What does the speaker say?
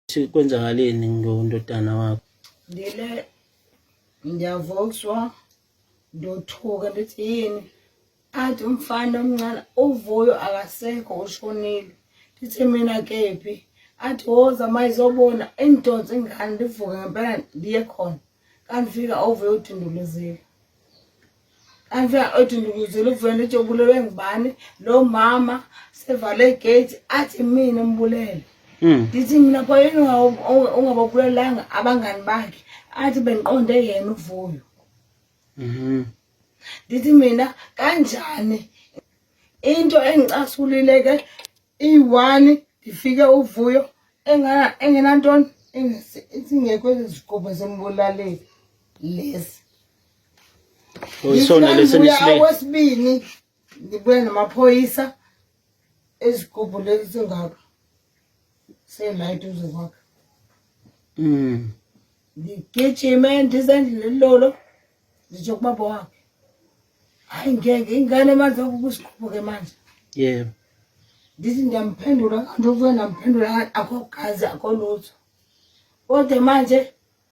Ukuthi kwenzakaleni ngondodana wakho? Ndile ndiyavuswa ndothuka ndithi yini athi umfana omncane uvuyo akasekho ushonile ndithi mina kephi athi woza mayizobona indonsa ingane ndivuke ngempela ndiye khona kanti fika uvuyo udinduluzile Kanti othi ndikuzile uvele ndithi ubulewe ngubani lo mama sevale igate athi mina mbulele. Ndithi mina pho yini ungababulelanga abangani bakhe athi bendiqonde yena uVuyo. Ndithi mina kanjani into engicasulile ke iyi-one ndifike uVuyo engenantoni singekho ezi zigubhu zembulaleli lezi. Isona lesi nisibeke. Okwesibini ngibuya namaphoyisa ezigubhu lezi zingaka sela eduze kwakhe. Ngigijime ndize endlini lolo nditsho kubaba wakhe. Hayi ngeke ingane manje okukusigubhu ke manje. Yebo. Ndithi ndiyamphendula kanti uvuye ndamphendula kanti akho gazi akho lutho. Kodwa manje